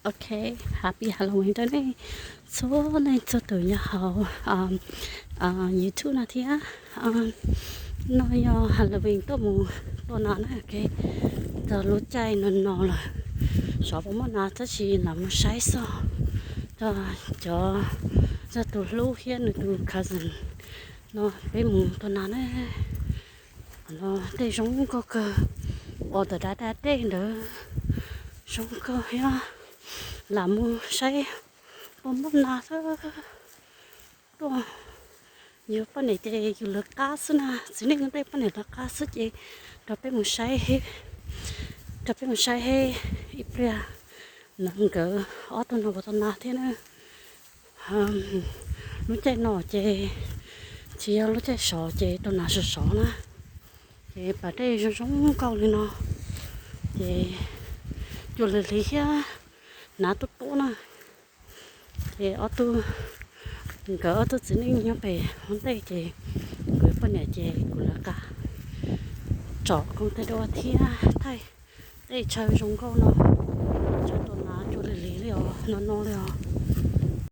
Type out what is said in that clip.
Ok, happy Halloween rau nej txhua leej txhua tus nyob hauv YouTube no thiab. No yog Halloween tuaj mus tua nas na, ok. Txog lub caij no no lawm, xyov puas muaj nas tab sis lam mus saib xwb. Txog cov, txog tus hlub thiab nws tus cousin no peb mus tua nas na. Qhov no dej zoo nkauj kawg, uas tom dab dab dej ntawd zoo nkauj thiab. Lam mus saib puas muaj nas xwb. Tuaj, yus poj niam ces yus lawv qab xwb na, txiv neej dej poj niam lawv qab xwb ces rau peb mus saib, rau peb mus saib ib pliag nkawd ob tug no puas tau nas thiab na. Lub caij no ces tsis yog lub caij sov ces tau nas sov sov na. Ces pas dej zoo zoo nkauj li no, ces cua lis lis thiab hnav tuab tuab na. Ces ob tug, nkawd ob tug txiv neej nyob pem hauv ntej ces kuv poj niam ces kuv lawv qab tsom koom tej dua thiab thaij tej chaw zoo nkauj no, chaw tua nas cua lis lis li os, no no li os.